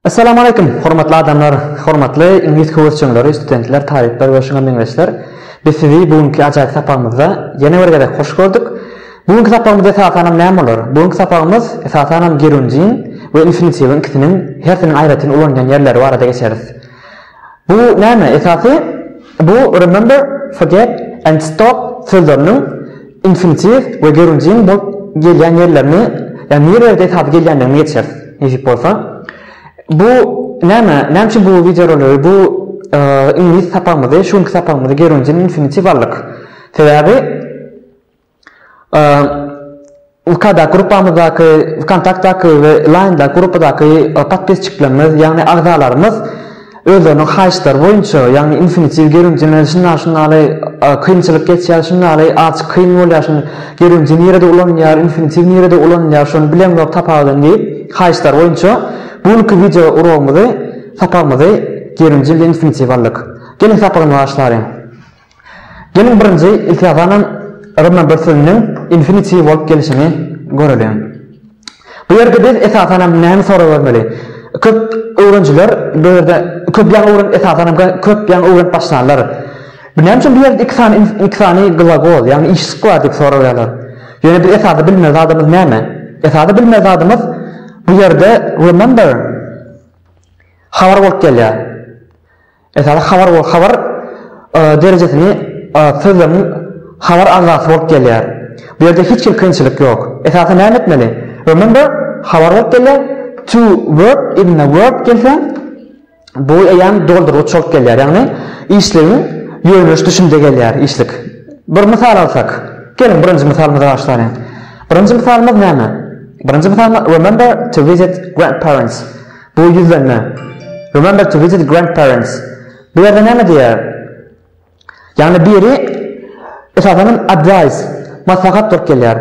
Essalamu aleýkum, hormatly adamlar, hormatly iňlis höwesjeňleri, studentler, talyplar we şuňa meňzeşler. Biz sizi bu günki ajaýyp sapagymyzda ýene bir gezek hoş gördük. Bu günki sapagymyz esasanam näme bolar? Bu günki sapagymyz esasanam gerundiň we infinitiwiň ikisiniň hersiniň aýratyn ulanylýan ýerleri barada geçeris. Bu näme? Esasy bu remember, forget and stop sözleriniň infinitiw we gerundiň bolup gelýän ýerlerini, ýagny nirelerde esasy gelýändigini geçeris, nesip bolsa. Bu näme? Näme üçin bu wideoroligi, bu iňlis sapagymyzy, şu günki sapagymyzy gerundiň infinitiw aldyk? Sebäbi VK-daky gruppamyzdaky, VKontaktdaky we Line-daky gruppadaky podpisçiklerimiz, ýagny agzalarymyz özleriniň haýyşlary boýunça, ýagny infinitiw gerundiýni şundan şundaly kynçylyk geçýär, şundaly azjyk kyn bolýar, şuny gerundiý nirede ulanylýar, infinitiw nirede ulanylýar, şony bilemzok tapawudyny diýip, haýyşlary boýunça bu günki wideo urogymyzy, sapagymyzy gerundiý bilen infinitiw aldyk. Geliň sapagymyza başlalyň. Geliň birinji iltiazanam remember sözüniň infinitiw bolup gelişini göreliň. Bu ýerde biz esasanam näme sorag bermeli? Köp öwrenjiler bu ýerde köp ýaňy öwren esasanam köp ýaňy öwrenip başlanlar. Bu näme üçin bu ýerde iki sany iki sany glagol, ýagny işlik bar diýip soraýarlar. Ýöne biz esasy bilmeli zadymyz näme? Esasy bilmeli zadymyz bu ýerde remember habar bolup gelýär. Esasy habar bolup habar derejesini sözlemiň habar agzasy bolup gelýär. Bu ýerde hiç hili kynçylyk ýok. Esasy näme etmeli? Remember habar bolup gelýär. To verb yzyna verb gelse bu eýýäm doldurgyç bolup gelýär. Ýagny işligiň ýöneliş düşümde gelýär işlik. Bir mysal alsak. Geliň birinji mysalymyza başlalyň. Birinji mysalymyz näme? Birinji mysalymyz remember to visit grandparents. Bu ýüzlenme. Remember to visit grandparents. Bu ýerde näme diýýär? Ýagny biri esasanam advice, maslahat bolup gelýär.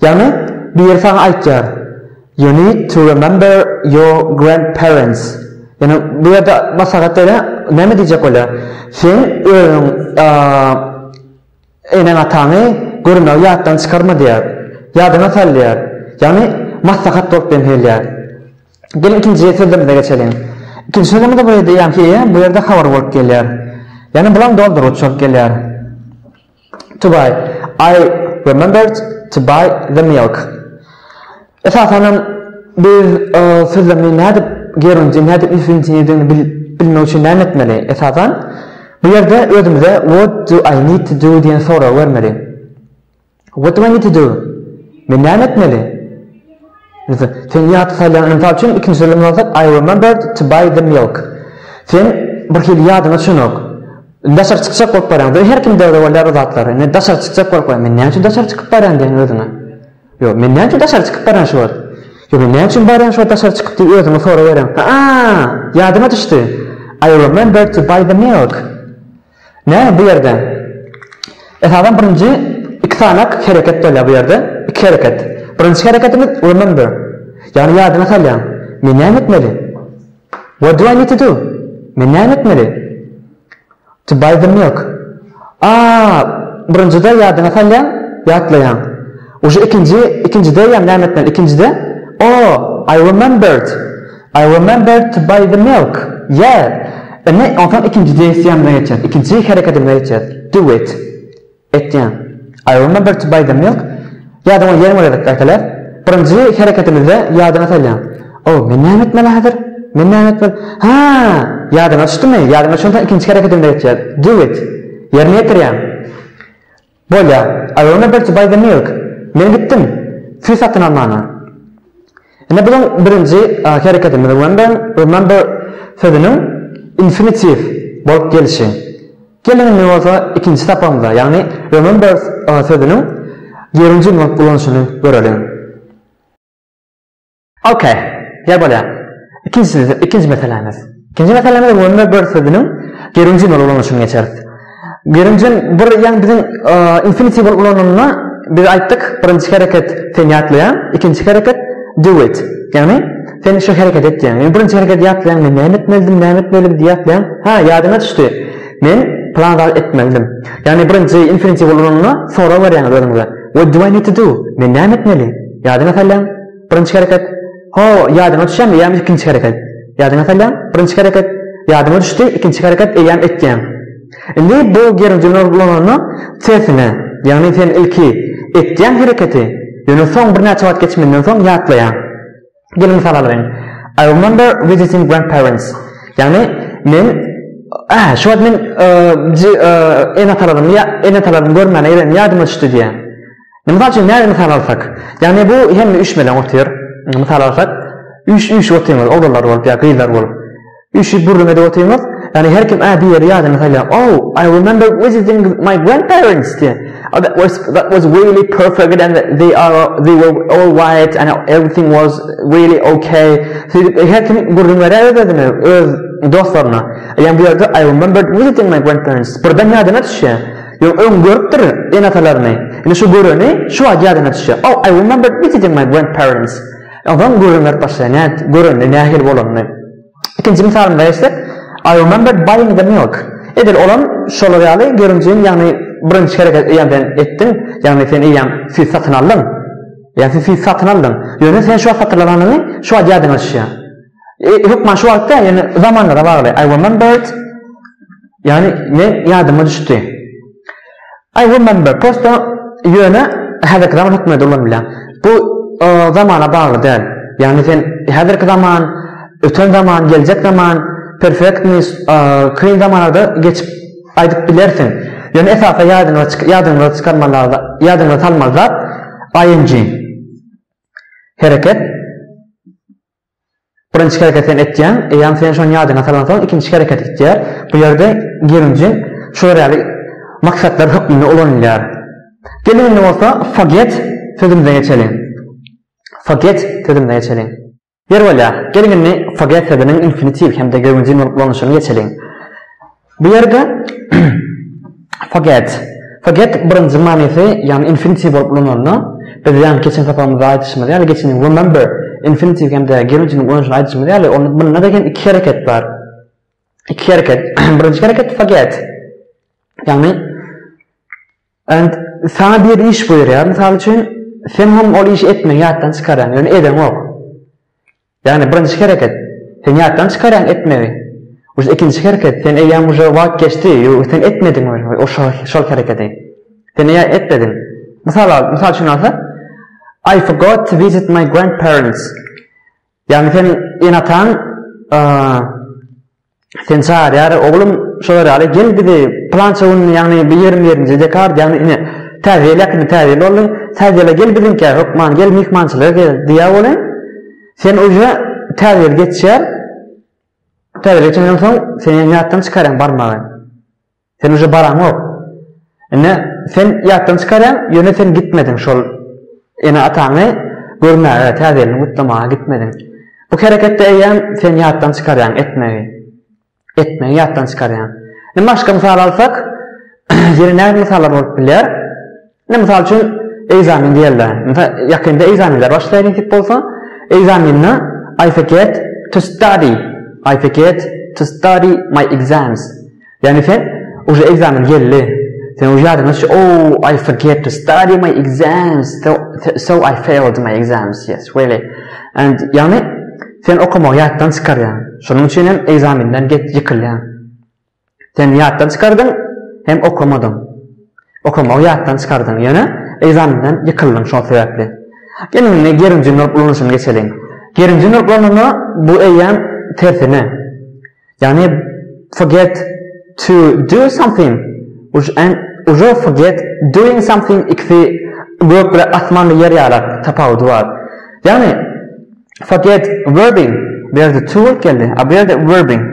Ýagny biri saňa aýtýar. You need to remember your grandparents. Ýagny bu ýerde maslahat berýär, näme diýjek bolýar? Sen özüň Eneň-ataňy görmegi ýatdan çykarma diýýär. Ýadyňa sal diýýär. Ýagny maslahat bolup hem gelýär. Geliň ikinji sözlemimize geçeliň. Ikinji sözlemimizde bu ýerde ýaňky eýe bu ýerde habar bolup gelýär. Ýagny bulam doldurgyç bolup gelýär. To buy. I remembered to buy the milk. Esasanam biz sözlemi nädip gerundy, nädip infinitiwdigini bilmek üçin näme etmeli? Esasan bu ýerde özümize what do I need to do diýen soragy bermeli. What do I need to do? Men näme etmeli? Sen ýat salýan, mysal üçin ikinji sözlemi alsak I remembered to buy the milk. Sen bir hili ýadyňa düşenok. Daşary çykjak bolup barýaň. Her kimde bolýar o zatlar. Indi daşary çykjak bolup barýan. Men näme üçin daşary çykyp barýan diýen özüňe. Ýok, men näme üçin daşary çykyp barýan şu wagt? Ýok, men näme üçin barýan şu wagt daşary çykyp diýip özüňe soraberýäň. Ha-a, ýadyma düşdi. I remembered to buy the milk. Näme bu ýerde? Esasan birinji iki sanak hereket bolýar bu ýerde. Iki hereket. Birinji hereketimiz remember. Ýagny ýadyňa salýaň. Men näme etmeli? What do I need to do? Men näme etmeli? To buy the milk. Aaa, birinjide ýadyňa salýaň, ýatlaýaň. Uje ikinji, ikinjide ýa näme etmeli? Ikinjide, Oh, I remembered. I remembered to buy the milk. Yeah. Indi onsoň ikinji deýstwiýamyza geçýäs. Ikinji hereketimize geçýäs. Do it. Etýän. I remember to buy the milk. Ýadyňa ýene bir gezek gaýtalar. Birinji hereketimizde ýadyňa salýaň. Oh, men näme etmeli häzir? Men näme etmeli? Ha, ýadyňa düşdümi? Ýadyňa düşensoň ikinji hereketimize geçýäs. Do it. Ýerine ýetirýäň. Bolýar. I remember to buy the milk. Men gitdim. Süýt satyn almana. Ine biziň birinji hereketimiz remember, remember sözüniň infinitiw bolup gelşi. Geliň indi bolsa ikinji sapagymyza, ýagny remember sözüniň gerundium bolup ulanyşyny göreliň. Ok, ýa bolýar. Ikinji, ikinji meselämiz. Ikinji meselämiz remember sözüniň gerundium bolup ulanyşyny geçeris. Gerundium bir ýagny biziň infinitiw bolup ulanylanda biz aýtdyk, birinji hereket sen ýatlaýaň, ikinji hereket do it. Ýagny sen şu hereketi etýäň. Ýagny birinji hereketi ýatlaýaň, men näme etmelidim, näme etmelidim diýip ýatlaýaň. Ha, ýadyňa düşdi. Men plan zat etmelidim. Ýagny birinji infinitiw ulananda sorag berýäňiz özüňize. What do I need to do? Men näme etmeli? Ýadyňa salýaň. Birinji hereket. Ho, ýadyňa düşýärmi? Ýa ikinji hereket. Ýadyňa salýaň, birinji hereket ýadyňa düşdi, ikinji hereket eýýäm etýäň. Indi bu gerundiý jümle ulananda tersine, ýagny sen ilki etýäň hereketi, ýöne soň birnäçe wagt geçmenden soň ýatlaýaň. Geliň mysal alalyň. I remember visiting grandparents. Ýagny men Äh, şu wagt men ene-atalarymy ene-atalarymy görmäne gelenim ýadyma düşdi diýýär. Mysal üçin näme mysal alsak? Ýagny bu hemme üýşmeleň otyr. Mysal alsak, üýş üýşüp otyňyz, oglanlar bolup ýa gyzlar bolup. Üýşüp gürrüň edip otyňyz. Ýagny her kim ä bir ýeri ýadyna salýar. Oh, I remember visiting my grandparents diýýär. Oh, that was that was really perfect and they are they were all white and everything was really okay. Şeýdip her kim gürrüň berýär öz-özüne, öz dostlaryna. Ýagny bu ýerde I remembered visiting my grandparents birden ýadyna düşýär. Ýok, öň görüpdir ene-atalaryny. Indi şu göreni şu wagt ýadyna düşýär. Oh, I remember visiting my grandparents. Onsoň gürrüň berip başlaýar, nädip görenini, nähili bolanyny. Ikinji mysalymyza geçsek, I remember buying the milk. Edil olam şolar ýaly görünjiň, ýagny birinji hereket eýýäm sen etdiň, ýagny sen eýýäm süýt satyn aldyň. Ýa sen süýt satyn aldyň. Ýöne sen şu wagt satyn alanyňy şu wagt ýadyňa düşýär. Hökman şu wagt däl, ýöne zamanlara bagly. I remembered Ýagny men ýadyma düşdi. I remember prosta ýöne häzirki zaman hökmünde ulanylýar. Bu zamana bagly däl. Ýagny sen häzirki zaman, öten zaman, geljek zaman, perfektni, kyn zamanlarda geçip aýdyp bilersiň. Ýöne esasy ýadyňyza ýadyňyza çykarmaly ýadyňyza salmaly zat ing. Hereket. Birinji hereket sen etýäň, eýýäm sen şony ýadyňa salansoň ikinji hereket gitýär. Bu ýerde gelinji şular ýaly maksatlar hökmünde ulanylýar. Geliň indi bolsa forget sözümize geçeliň. Forget sözümize geçeliň. Ýeri bolýar. Geliň indi forget sözüniň infinitiw hem-de gerundiý bolup ulanylyşyny geçeliň. Bu ýerde forget. Forget birinji manysy, ýagny infinitiw bolup ulanylanda, biz ýaňky geçen sapagymyzda aýdyşymyz ýaly, geçen remember infinitiw hem-de gerundiýniň ulanyşyny aýdyşymyz ýaly, onda bunda-da hem iki hereket bar. Iki hereket. Birinji hereket forget. Ýagny and saňa bir iş buýurýar, mysal üçin, sen hem ol işi etmegi ýatdan çykarýaň, ýöne edeňok. Ýagny birinji hereket, sen ýatdan çykarýaň etmegi. Uje ikinji hereket, sen eýýäm uje wagt geçdi, sen etmediň uje şo şol hereketi. Sen eýýäm etmediň. Mysal al, mysal üçin alsak, I forgot to visit my grandparents. Ýagny sen ene-ataň Seni çagyrýar, oglum, şolar ýaly, gel bizi pylança gün, ýagny bu 21-nji dekabr, ýagny ine, Täze ýyl ýakynda Täze ýyl boldy, Täze ýyla gel biziňkä, hökman gel, myhmançylyga gel diýýär welin, sen uje Täze ýyl geçýär, Täze ýyl geçenden soň sen ýene ýatdan çykarýaň barmagy. Sen uje baraňok. Ine, sen ýatdan çykarýaň, ýöne sen gitmediň şol ene-ataňy görmäge, täze ýylyny gutlamaga gitmediň. Bu hereketde eýýäm sen ýatdan çykarýaň etmegi. Etmegi ýatdan çykarýaň. Indi başga mysal alsak, ýene näme mysallar bolup bilýär? Ine, mysal üçin, ekzamen diýeli. Mysal, ýakynda ekzamenler başlaýar nesip bolsa. Ekzamende I forget to study. I forget to study my exams. Ýagny sen uje ekzamen geldi. Sen uje ýadyňa düşdi, oh, I forget to study my exams. So, so I failed my exams. Yes, really. And ýagny sen okamagy ýatdan çykarýaň. Şonuň üçin hem ekzamenden get ýykylýaň. Sen ýatdan çykardyň, hem okamadyň. Okamagy ýatdan çykardyň, ýöne ekzamenden ýykyldyň şol sebäpli. Geliň indi gerinji nurp ulanyşyny geçeliň. Gerinji nurp ulananda bu eýýäm tersine. Ýagny forget to do something and uje forget doing something ikisi gök bilen asman we ýer ýalak tapawudy bar. Ýagny forget verbing bu ýerde to bolup geldi, a bu ýerde verbing.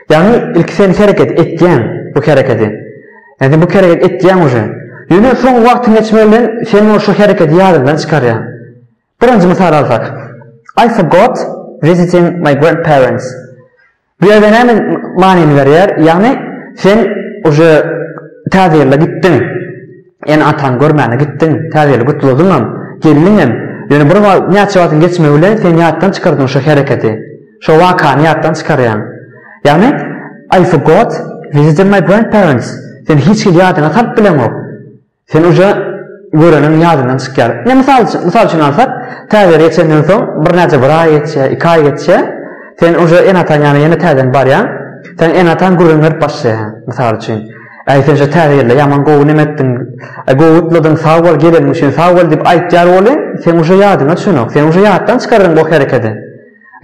Ýagny ilki sen hereket etýäň bu hereketi. Ýagny sen bu hereket etýäň uje. Ýöne soň wagtyň geçmegi bilen sen ol şu hereketi ýadyňdan çykarýaň. Birinji mysal alsak. I forgot visiting my grandparents. Bu ýerde näme manyny berýär? Ýagny sen uje täze ýyla gitdiň. Ene-ataňy görmäne gitdiň, täze ýyly gutladyňam, geldiňem. Ýöne bir wagt näçe wagtyň geçmegi bilen sen ýatdan çykardyň şu hereketi. Şo wakany ýatdan çykarýaň. Ýagny, I forgot visiting my grandparents. Sen hiç hili ýadyňa salyp bileňok. Sen uje göreniň ýadyňdan çykýar. Ine mysal üçin, mysal üçin alsak, täze ýyl geçenden soň birnäçe bir aý geçýär, iki aý geçýär. Sen uje ene-ataň ýanyna ýene täzeden barýaň. Seň ene-ataň gürrüň berip başlaýar, mysal üçin. Äý, sen şu täze ýylda ýaman gowy neme etdiň, gowy gutladyň, sag bol, geleniň üçin sag bol diýip aýtýar welin, seň uje ýadyňa düşenok. Sen uje ýatdan çykardyň bu herekedi.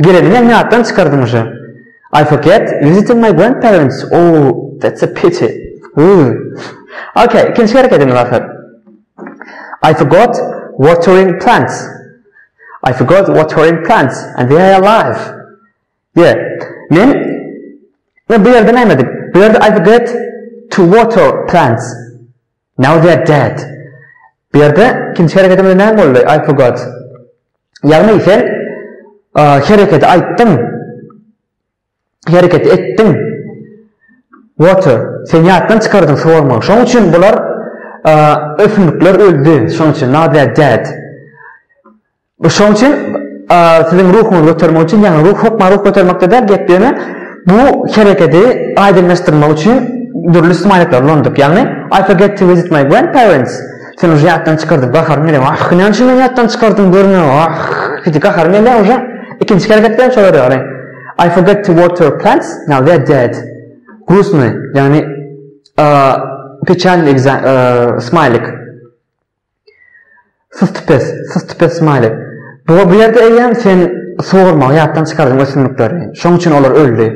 Geleniňem ýatdan çykardyň uje. I forget visiting my grandparents, oh, that's a pity. Ugh. Okey, ikinji herekedimiz ahyr. I forgot watering plants. I forgot watering plants and they are alive. Yeah. Men men bu ýerde näme edip? Bu ýerde I forget to water plants. Now they are dead. Bu ýerde ikinji hereketimizde näme boldy? I forgot. Ýagny sen hereketi aýtdyň. Hereket etdiň. Water. Sen ýatdan çykardyň suwarmagy. Şonuň üçin bular ösümlikler öldi. Şonuň üçin now they are dead. Bu şonuň üçin siziň ruhuňyzy götermek üçin, ýagny ruh hökman ruh götermekde däl gep ýöne bu hereketi aýdyňlaşdyrmak üçin dürli smaýlikleri ulandyk. Ýagny I forget to visit my grandparents. Sen uje ýatdan çykardyň gaharym gelýär. Ah, näme üçin men ýatdan çykardym görme. Ah, diýip gaharym gelýär uje. Ikinji hereket bilen şolar ýaly. I forget to water plants, now they are dead. Grusny, ýagny peçalny smaýlik. Sustupes, sustupes smaýlik. Bu bu ýerde eýýäm sen sugurmagy ýatdan çykardyň ösümlikleri. Şoň üçin olar öldi.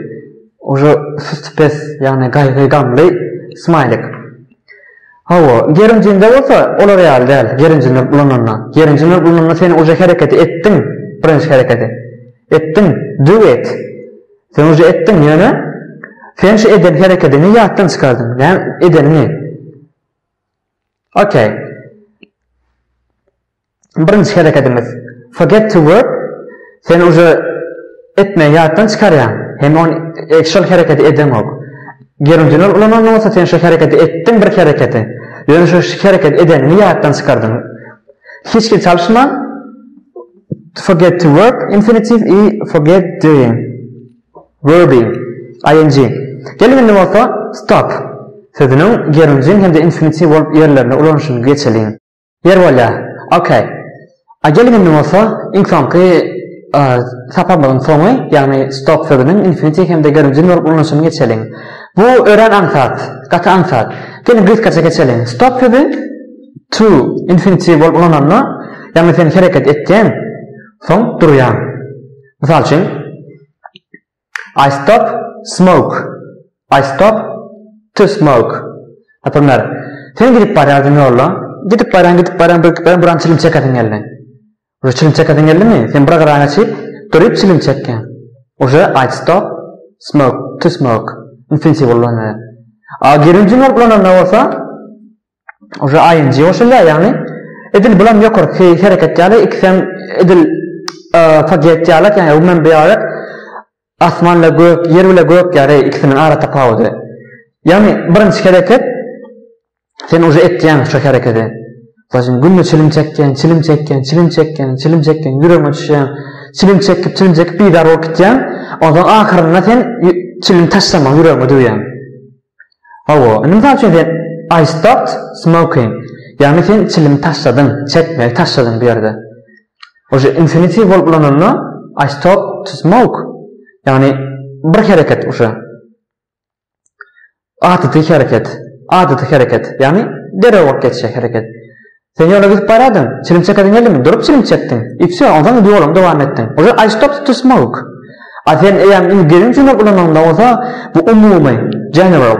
Uje sustupes, ýagny gaýgy gamly smaýlik. Hawa, gerinjinde bolsa olar ýaly däl, gerinjinde ulananda. Gerinjinde ulananda sen uje hereketi etdiň, birinji hereketi. Etdiň, do it. Sen uje etdiň, ýöne sen şu eden herekediňi ýatdan çykardyň. Näme edeniňi? Okey. Birinji herekedimiz forget to verb. Sen uje etmegi ýatdan çykarýaň. Hem ony e, şol hereketi edeňok. Gerundiňi ulanan bolsa sen şo hereketi etdiň bir hereketi. Ýöne şo hereket edeniňi ýatdan çykardyň. Hiç hili çalyşma. Forget to verb infinitive i forget doing. Verbing, ing. Geliň indi bolsa stop sözüniň gerundiň hem-de infinitiw bolup ýerlerinde ulanyşyny geçeliň. Ýer bolýar. Ok. A geliň indi bolsa iň soňky sapagymyzyň soňy, ýagny stop sözüniň infinitiw hem-de gerundiň bolup ulanyşyny geçeliň. Bu örän aňsat, gaty aňsat. Geliň gysgaça geçeliň. Stop sözi to infinitiw bolup ulananda, ýagny sen hereket etýäň, soň durýaň. Mysal üçin, I stop smoke. I stop to smoke. Naprimýer, sen gidip barýardyň ýolda, gidip barýaň, gidip barýaň, bir gidip barýaň, bir an çilim çekesiň geldi. Uje çilim çekesiň geldimi? Sen bir gyraňa çyp, duryp çilim çekýäň. Uje I stop smoke, to smoke. Infinitiv ulanylýar. A gerundiň bolup ulananda bolsa, Uje ing goşulýar, ýagny edil bulam ýokarky hereket ýaly, ikisem edil forget ýaly, ýagny remember ýaly, asman bilen gök, ýer bilen gök ýaly ikisiniň ara tapawudy. Ýagny birinji hereket sen uje etýäň şo hereketi. Mysal üçin günde çilim çekýäň, çilim çekýäň, çilim çekýäň, çilim çekýäň, ýüregiňe düşýäň, çilim çekip, çilim çekip bizar bolup gitýäň, onsoň ahyrynda sen çilim taşlamagy ýüregiňe düwýäň. Hawa, indi mysal üçin sen I stopped smoking. Ýagny sen çilimi taşladyň, çekmegi taşladyň bu ýerde. Uje infinitiv bolup ulananda I stopped to smoke. Ýagny bir hereket uje. Adaty hereket, adaty hereket. Ýagny derrew bolup geçýär hereket. Sen ýola gidip barýardyň, çilim çekesiň geldimi? Durup çilim çekdiň. I wsýo, onsoň indi ýoluňy dowam etdiň. Uje I stopped to smoke. A sen eýýäm indi gelen jümle ulanyňda bolsa, bu umumy, general.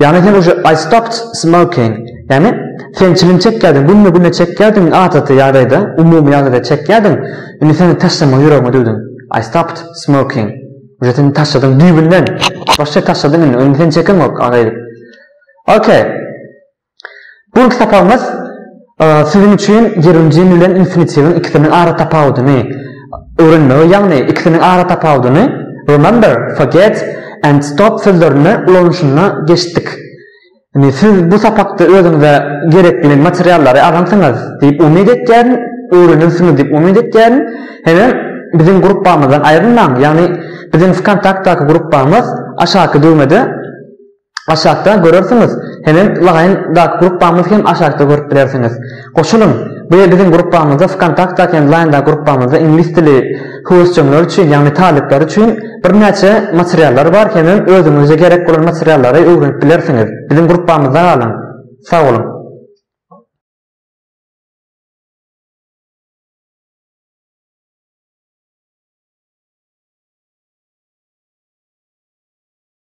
Ýagny sen uje I stopped smoking. Ýagny sen çilim çekýärdiň, günde-güne çekýärdiň adaty ýagdaýda, umumy ýagdaýda çekýärdiň. Indi sen taşlamagy ýüregiňe düwdüň. I stopped smoking. Uje sen taşladyň düýbünden. Başga taşladyň indi. Indi sen çekeňok gaýdyp. Okey. Bu günki sapagymyz siziň üçin gerundium bilen infinitiwiň ikisiniň aratapawudyny öwrenmegi, ýagny ikisiniň aratapawudyny remember, forget and stop sözlerinde ulanyşyna geçdik. Indi siz bu sapakda özüňize gerekli materiallary alansyňyz diýip umyt etýärin, öwrenensiňiz diýip umyt etýärin. Hemem biziň gruppamyzdan aýrylmaň, ýagny biziň wkontaktdaky gruppamyz aşaky düwmede Aşakda görersiňiz, hemem Line daky gruppamyzy hem aşakda görüp bilersiňiz. Goşulyň! Bu ýer biziň gruppamyzda Wkontaktdaky hem Line daky gruppamyzda iňlis dili höwesjeňler üçin, ýagny talyplar üçin. birnäçe materiallar bar hemem özüňize gerek bolan materiallary öwrenip bilersiňiz. Biziň gruppamyzda galyň. Sag boluň.